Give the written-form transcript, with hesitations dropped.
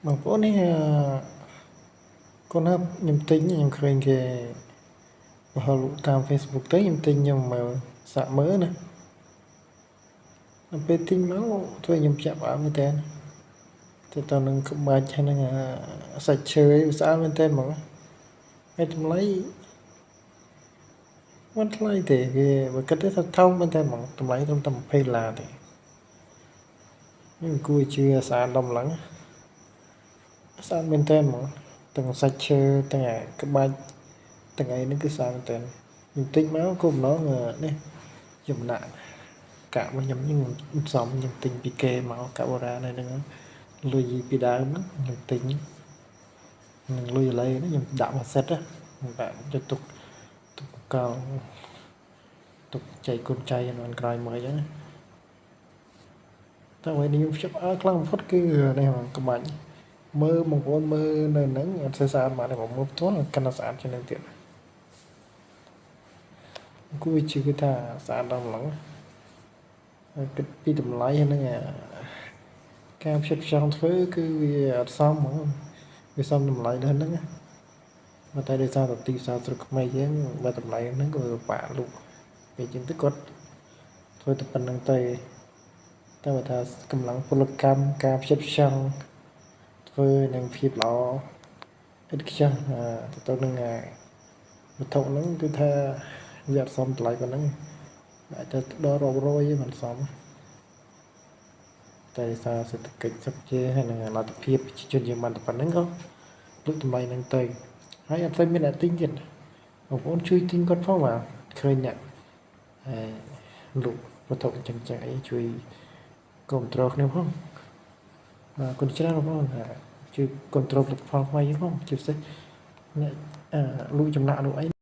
បងប្អូននេះអឺកូនណាខ្ញុំទិញខ្ញុំឃើញគេបង្ហោះលក់តាម Facebook ទៅខ្ញុំទិញខ្ញុំមើលសាកមើលណាដល់ពេលទិញមកធ្វើខ្ញុំភ្ញាក់ផ្អើលមែនតើទៅតនឹងក្បាច់ហើយនឹងសាច់ឈើវាស្អាតមែនតើហ្មងហើយតម្លៃមិនថ្លៃទេគេបើគិតទៅថាថោកមែនតើហ្មងតម្លៃត្រឹមតែ20ដុល្លារទេនេះគួរជឿស្អាតដល់ម្លឹងស្អាតមែនតើហ្មងទាំងសាច់ឈើទាំងអាក្បាច់ទាំងអីហ្នឹងគឺស្អាតមែនតើខ្ញុំទិញមកគោលបំណងនេះចំណាក់កាក់របស់ខ្ញុំខ្ញុំសំខ្ញុំទិញពីគេមកកាក់បុរាណហ្នឹងលុយពីដើមហ្នឹងខ្ញុំទិញនឹងលុយឥឡូវនេះខ្ញុំដាក់មួយសិតខ្ញុំដាក់ទៅទុកទុកកោទុកចែកគុណចៃនៅក្រោយមកអញ្ចឹងតែអ្វីដែលខ្ញុំភ្ជាប់អើខ្លាំងបំផុតគឺនេះហ្មងក្បាច់មើលបងប្អូនមើលនៅហ្នឹងអត់សូវស្អាតមកទេបងមើលផ្ទាល់កាន់តែស្អាតជាងនឹងទៀតគួរជឿថាស្អាតដល់ម្លឹងហើយគិតពីតម្លៃហ្នឹងការផ្ចិតផ្ចង់ធ្វើគឺវាអត់សមហ្មងវាសមតម្លៃដល់ហ្នឹងណាតែដោយសារតែទីផ្សារស្រុកខ្មែរយើងបើតម្លៃហ្នឹងក៏វាបាក់លក់ពេលជាងទៅគាត់ធ្វើតែប៉ុណ្្នឹងទៅតែបើថាកម្លាំងពលកម្មការផ្ចិតផ្ចង់ធ្វើនឹងភាពល្អឥតខ្ចោះទៅទៅនឹងវត្ថុហ្នឹងគឺថាវាអត់សមតម្លៃប៉ុណ្្នឹងអាចទៅដល់រាប់រយឯងមិនសមតែដោយសារសេដ្ឋកិច្ចស្រុកជាហើយនឹងលទ្ធភាពប្រជាជនយើងបានតែប៉ុណ្្នឹងក៏លក់តម្លៃហ្នឹងទៅហើយអត់សូវមានអ្នកទិញទៀតបងប្អូនជួយទិញគាត់ផងបាទឃើញអ្នកហើយលក់វត្ថុអញ្ចឹងចឹងអីជួយគ្រប់គ្រងគ្នាផងបាទគុណច្រើនបងប្អូនជួយគ្រប់គ្រងផលិតផលខ្មែរយើងផងជាពិសេសអ្នកលក់ចំណាក់លក់អី។